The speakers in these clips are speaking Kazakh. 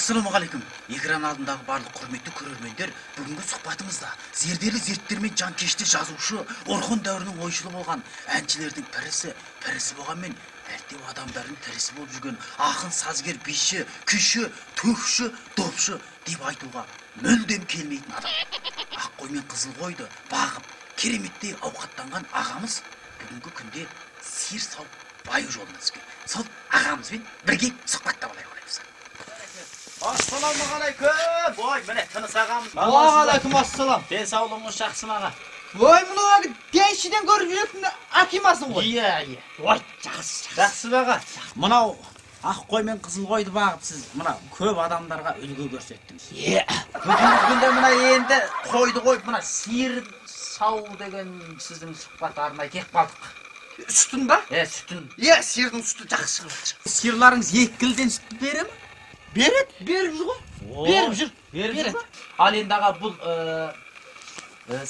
Ассалаумағалейкум. Экран алдындағы барлық құрметті көрермендер, бүгінгі сұхбатымызда зерделі зерттермен жанкешті жазушы, Орхон дәуірінің ойшылы болған әншілердің пірісі, пірісі болғанмен әйтеу адамдардың тірісі болып жүрген ақын, сазгер, биші, күйші, төкші, допшы деп айтуға мүлдем келмейтін адам. Ақ қой мен қызыл қойды бағып, кереметтей ауқаттанған ағамыз бүгінгі күнде сиыр сауып баю жолына түскен. Сол ағамызбен бірге сұхбатта болайық. Ассалаумағалейкум. Ой, міне Тыныс ағамыз. Уағалейкум ассалам. Денсаулығыңыз жақсы ма, аға? Ой, мынау әлгі деншіден көріп жүретін акимасың ғой. Иә, иә. Ой, жақсы. Жақсы ба, аға? Мынау ақ қой мен қызыл қойды бағып сіз мына көп адамдарға үлгі көрсеттіңіз. Иә. Бүгінгі күнде мына енді қойды қойып мына сиыр сау деген сіздің сұхбат арнайы келіп қалдық. Сүтін ба? Е, сүтін. Иә, сиырдың сүті жақсы шығып жатыр. Сиырларыңыз 2 келіден сүт бере ме? Береді, беріп жүр ғой. Беріп жүр. Беріп жүр. Ал енді аға, бұл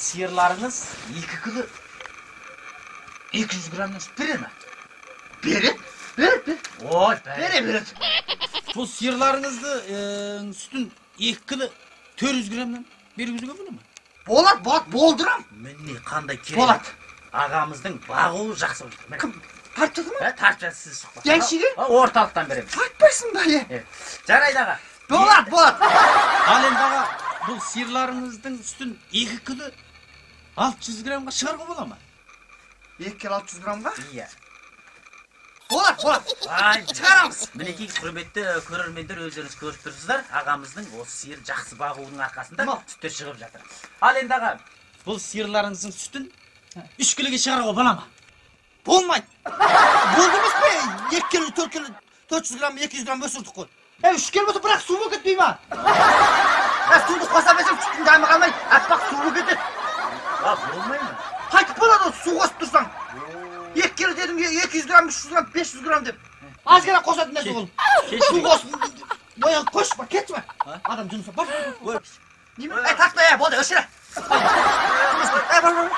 сиырларыңыз 2 кілі 200 граммнан сүт бере ме? Береді, береді. Ой, бере береді. Бұл сиырларыңызды сүтін 2 кілі 400 граммнан бергізуге бола ма? Болады, болады, болдырам. Міне қандай керемет. Болады. Ағамыздың бағуы жақсы болып тұр. Кім? Тартып жатыр ма? Тартып жатыр, сіз сұхбат. Яншиге? Орталықтан береміз. Тартпайсың ба, е? Жарайды, аға. Болады, болады. Ал енді аға, бұл сиырларыңыздың сүтін 2 кілі 600 граммға шығаруға бола ма? 2 кілі 600 граммға? Иә. Болады, болады. Ай, шығарамыз. Мінекей, құрметті көрермендер, өздеріңіз көріп тұрсыздар, ағамыздың осы сиыр жақсы бағуының арқасында сүттер шығып жатыр. Ал енді аға, бұл сиырларыңыздың сүтін 3 кіліге шығаруға бола ма? Болмайды. Болды емес пе? 2 келі, 4 келі, 400 грамм, 200 грамм өсірдік қой. 3 келі болса бірақ су болып кетпей ма? Суды қоса берсең сүттің дәмі қалмай, аппақ су болып кетеді. А, болмай ма? Қайтып болады ол су қосып тұрсаң. 2 келі дедің, 200 грамм, 300 грамм, 500 грамм деп. Аз ғана қосатын нәрсе ол. Су қосып. Ой, қойшы, бар, кетші бар. Адам жынысы бар. Неме? Ей, тартпа, ей, болды, өшіре. Ей, бар, бар, бар.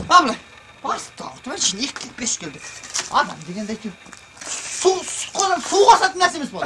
Абылай, бастауды ішіне 2 келі 5 келді. Адам дегенде әйтеуір су қосатын нәрсе емес бұл.